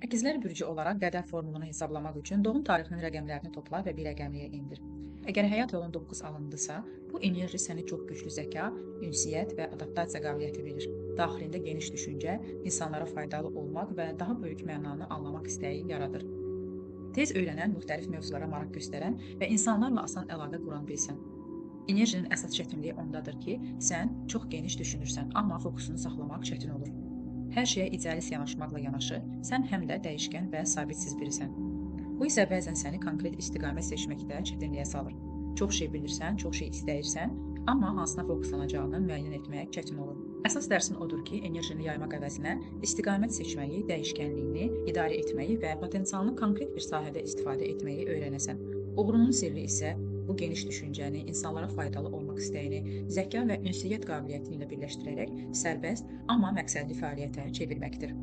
Əkizlər bürcü olaraq qədər formulunu hesablamaq üçün doğum tarixinin rəqəmlərini topla və bir rəqəmliyə indir. Əgər həyat yolun 9 alındısa, bu enerji səni çox güclü zəka, ünsiyyət və adaptasiya qabiliyyəti verir. Daxilində geniş düşüncə, insanlara faydalı olmaq və daha böyük mənanı anlamaq istəyi yaradır. Tez öyrənən, müxtəlif mövzulara maraq göstərən və insanlarla asan əlaqə quran birisən. Enerjinin əsas çətinliyi ondadır ki, sən çox geniş düşünürsən, amma fokusunu saxlamaq çətin olur. Hər şeyə idealist yanaşmaqla yanaşı, sən həm də dəyişkən və sabitsiz birisən. Bu isə bəzən səni konkret istiqamət seçməkdə çətinliyə salır. Çox şey bilirsən, çox şey istəyirsən, amma hansına fokuslanacağını müəyyən etmək çətin olur. Əsas dərsin odur ki, enerjini yaymaq əvəzinə istiqamət seçməyi, dəyişkənliyini idarə etməyi və potensialını konkret bir sahədə istifadə etməyi öyrənəsən. Uğurunun sirri isə bu geniş düşüncəni, insanlara faydalı olmaq istəyini, zəka və ünsiyyət qabiliyyəti ilə birləşdirərək sərbəst, amma məqsədli fəaliyyətə çevirməkdir.